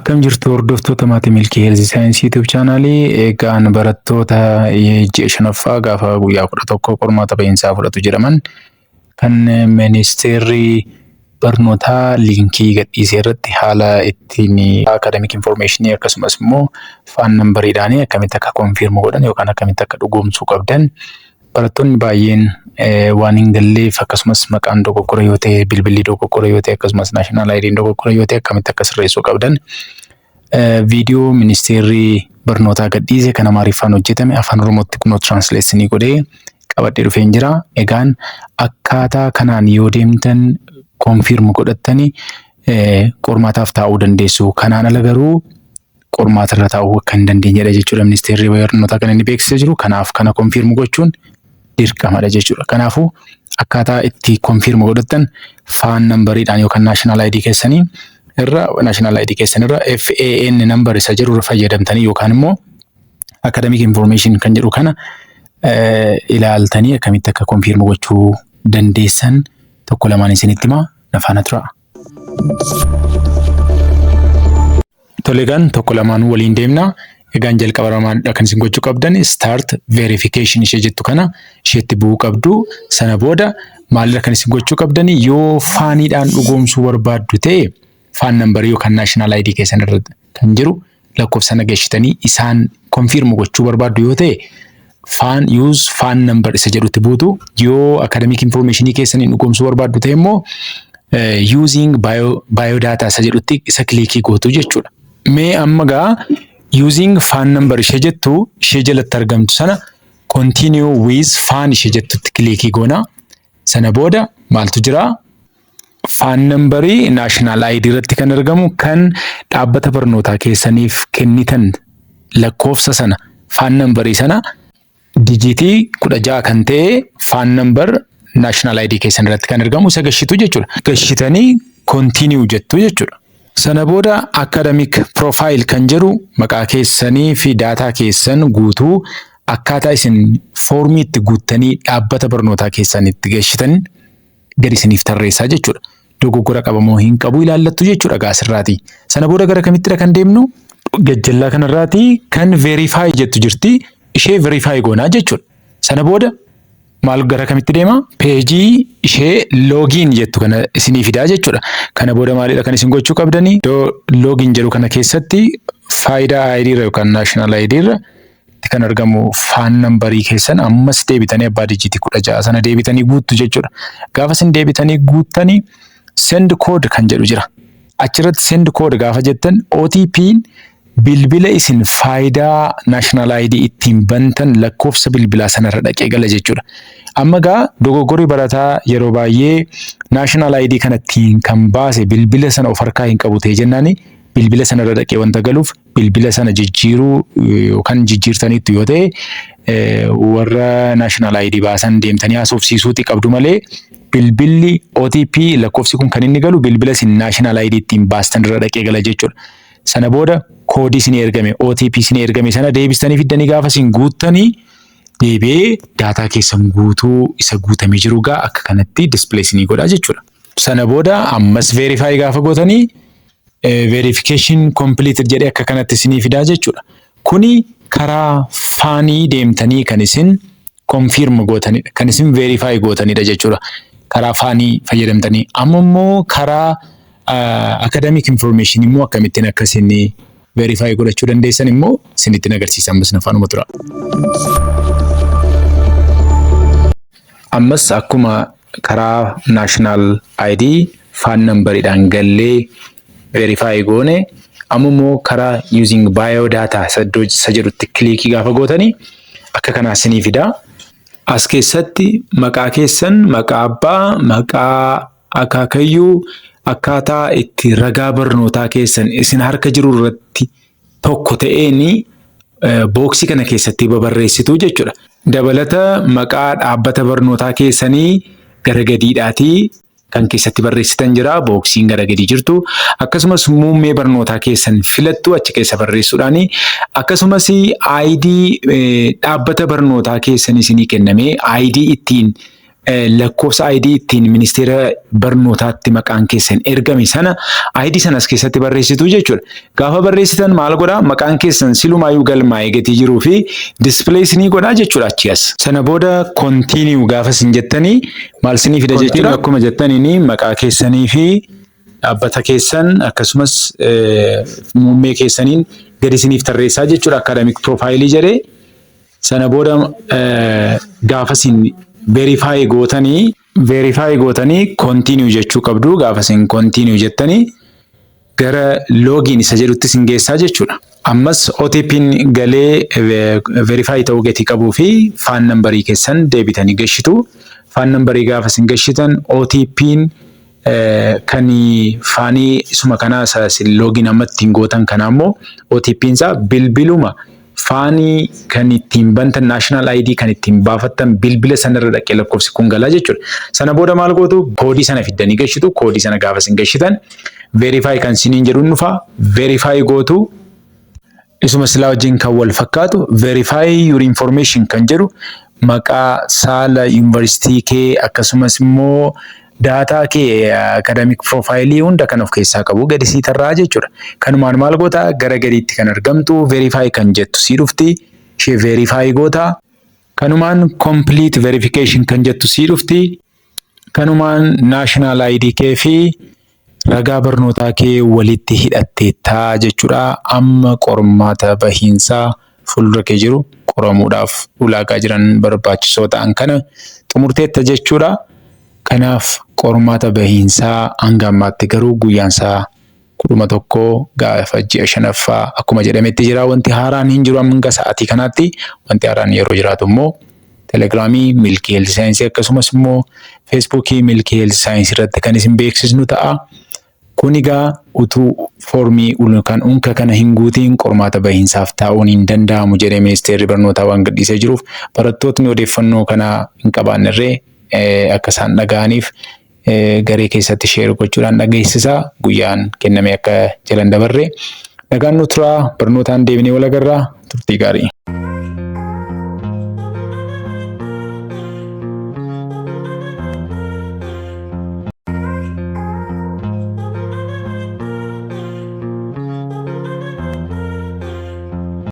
Akkam jirtu hordoftoota maatii Milkii Health Science YouTube channelii. Egaan barattoota ji'a shanaffaa gaafa guyyaa 11 qormaata bahiinsaa fudhatu jedhaman kan ministeerri barnootaa liinkii gadhiisee irratti haala ittiin academic information akkasumas immoo FAN numberiidhaan akkamitti akka confirm godhan yookaan akkamitti akka dhugoomsuu qabdan, barattoonni baay'een waan hin galleef, akkasumas maqaan dogoggora yoo ta'e, bilbilli dogoggora yoo ta'e, akkasumas national ID'n dogoggora yoo ta'e akkamitti akka sirreessuu qabdan, viidiyoo ministeerri barnootaa gadhiise kan Amaariffaan hojjetame afaan Oromootti kunoo translate godhee qabadhee dhufeen jira. Egaan akkaataa kanaan yoo deemtan confirm godhattanii qormaataaf taa'uu dandeessu. Kanaan ala garuu qormaata irra taa'uu akka hin dandeenyedha jechuudha ministeerri barnootaa kan inni beeksisee jiru. Kanaaf kana confirm gochuun dirqamadha jechuudha. Kanaafuu akkaataa itti confirm godhattan FAN numberiidhaan yookaan national ID keessanii irra, national ID keessan irra FAN number isa jedhu irra fayyadamtanii yookaan immoo academic information kan jedhu kana ilaaltanii akkamitti akka confirm gochuu dandeessan tokko lamaan isinitti himaa, na faana tura. Tole, egaan tokko lamaan waliin deemna. Egaan jalqaba lamaanidha kan isin gochuu qabdan, start verification ishee jettu kana isheetti bu'uu qabdu. Sana booda maalidha kan isin gochuu qabdan? Yoo FANiidhaan dhugoomsuu barbaaddu ta'e, FAN numberii yookaan national ID keessan irra kan jiru lakkoofsa sana geessitanii isaan confirm gochuu barbaaddu yoo ta'e, FAN, use FAN number isa jedhutti buutu. Yoo academic informationii keessaniin dhugoomsuu barbaaddu ta'e immoo, using biodata isa jedhutti isa clickii gootu jechuudha. Mee amma gaa using FAN number ishee jettu, ishee jalatti argamtu sana, continue with FAN ishee jettutti clickii goona. Sana booda maaltu jira? FAN numberii national ID irratti kan argamu, kan dhaabbata barnootaa keessaniif kennitan, lakkoofsa sana, FAN numberii sana, digitii 16 kan ta'e FAN number national ID keessan irratti kan argamu isa gashitu jechuudha. Gashitanii continue jettu jechuudha. Sana booda academic profile kan jedhu maqaa keessanii fi data keessan guutuu akkaataa isin foormii itti guuttanii dhaabbata barnootaa keessan itti gashitan gadi isiniif tarreessaa jechuudha. Dogoggora qabamoo hin qabu ilaallattu jechuudha gaasirraati. Sana booda gara kamittidha kan deemnu? Gajjallaa kanarraati kan verify jettu jirti. Ishee verify goonaa jechuudha. Sana booda maal, gara kamitti deema? Pageii ishee login jettu kana isinii fidaa jechuudha. Kana booda maalidha kan isin gochuu qabdanii? Iddoo login jedhu kana keessatti Fayda ID irra yookaan national ID irra kan argamu FAN numberii keessan ammas deebitanii abbaa digitii 16 sana deebitanii guuttu jechuudha. Gaafa isin deebitanii guuttanii send code kan jedhu jira. Achirratti send code gaafa jettan, OTP'n bilbila isin Fayda national ID ittiin bantan lakkoofsa bilbilaa sanarra dhaqee gala jechuudha. Amma gaa dogoggorri barataa yeroo baay'ee national ID kana ittiin kan baase bilbila sana of harkaa hin qabu ta'e jennaani, bilbila sanarra dhaqee wanta galuuf bilbila sana jijjiiruu yookaan jijjiirtaniittu yoo ta'e, warra national ID baasan deemtanii haasofsiisuuti qabdu malee, bilbilli OTP lakkoofsi kun kan inni galu bilbila isin national ID ittiin baastan irra dhaqee gala jechuudha. Sana booda koodii isin ergame, OTP isin ergame sana deebistanii fiddanii gaafa isin guuttanii, deebi'ee data keessan guutuu isa guutamee jiru gaa akka kanatti display isinii godha jechuudha. Sana booda ammas verify gaafa gootanii, verification completed jedhee akka kanatti isinii fidaa jechuudha. Kuni karaa FANii deemtanii kan isin confirm gootanidha. Kan isin verify gootanidha jechuudha. Karaa FANii fayyadamtanii. Amma immoo karaa academic information immoo akkamittiin akka isin verify godhachuu dandeessan immoo isinitti agarsiisa. Ammas na faanuma tura. Ammas akkuma karaa national ID FAN numberiidhaan gallee verify goone, amma immoo karaa using biodata isa jedhutti clickii gaafa gootanii akka kanaa isinii fidaa. As keessatti maqaa keessan, maqaa abbaa, maqaa akaakayyuu, akkaataa itti ragaa barnootaa keessan isin harka jiru irratti tokko ta'een boxii kana keessatti babarreessitu jechuudha. Dabalata maqaa dhaabbata barnootaa keessanii gara gadiidhaatii kan keessatti barreessitan jira. Boxiin gara gadii jirtu. Akkasumas muummee barnootaa keessan filattu achi keessa barreessuudhaani. Akkasumas ID dhaabbata barnootaa keessan isinii kennamee, ID ittiin Lakkoofsa ID ittiin ministeera barnootaatti maqaan keessan ergame sana, ID sanas keessatti barreessitu jechuudha. Gaafa barreessitan maal godhaa? Maqaan keessan silumaayyuu galmaa'ee gatii jiruu fi display isinii godhaa jechuudha achi as. Sana booda continue gaafa isin jettanii maal isinii fida jechuudha? Akkuma jettaniini maqaa keessanii fi dhaabbata keessan akkasumas muummee keessaniin gadi isiniif tarreessaa jechuudha, academic profile jedhee. Sana booda gaafa isin verify gootanii continue jechuu qabdu. Gaafa isin continue jettanii gara login isa jedhutti isin geessaa jechuudha. Ammas OTP'n galee verify ta'uu gatii qabuu fi FAN numberii keessan deebitanii gashitu. FAN numberii gaafa isin gashitan OTP'n kan FANii isuma kanaa isa isin login amma ittiin gootan kana immoo OTP'n isaa bilbiluma FANii kan ittiin bantan, national ID kan ittiin baafattan, bilbila sanarra dhaqee lakkoofsi kun galaa jechuudha. Sana booda maal gootu? Koodii sana fiddanii gashitu. Koodii sana gaafa isin gashitan verify kan isiniin jedhuun dhufa. Verify gootu. Isuma silaa wajjin kan wal fakkaatu verify your information kan jedhu maqaa, saala, yuunivarsiitii kee akkasumas immoo data kee, academic profile hunda kan of keessaa qabu gadi sii tarraa jechuudha. Kanumaan maal goota? Gara gadiitti kan argamtu verify kan jettu sii dhufti. Ishee verify goota. Kanumaan complete verification kan jettu sii dhufti. Kanumaan national ID kee fi ragaa barnootaa kee walitti hidhatteettaa jechuudha. Amma qormaata bahiinsaa fuuldura kee jiru qoramuudhaaf ulaagaa jiran barbaachisoo ta'an kana xumurteetta jechuudha. Kanaaf qormaata bahiinsaa hanga ammaatti garuu guyyaan isaa 11 gaafa ji'a shanaffaa akkuma jedhametti jira. Wanti haaraan hin jiru hanga sa'aatii kanaatti. Wanti haaraan yeroo jiraatu immoo Telegiraamii Milkii Health Science akkasumas immoo Feesbuukii Milkii Health Science irratti kan isin beeksisnu ta'a. Kun egaa utuu foormii yookaan unka kana hin guutiin qormaata bahiinsaaf taa'uun hin danda'amu jedhee ministeerri barnootaa waan gadhiisee jiruuf, barattootni odeeffannoo kana hin qabaannerree akka isaan dhaga'aniif garee keessatti share gochuudhaan dhageessisaa, guyyaan kenname akka jalan dabarre. Nagaan nu turaa, barnootaan deebinee wal agarraa, turtii gaarii.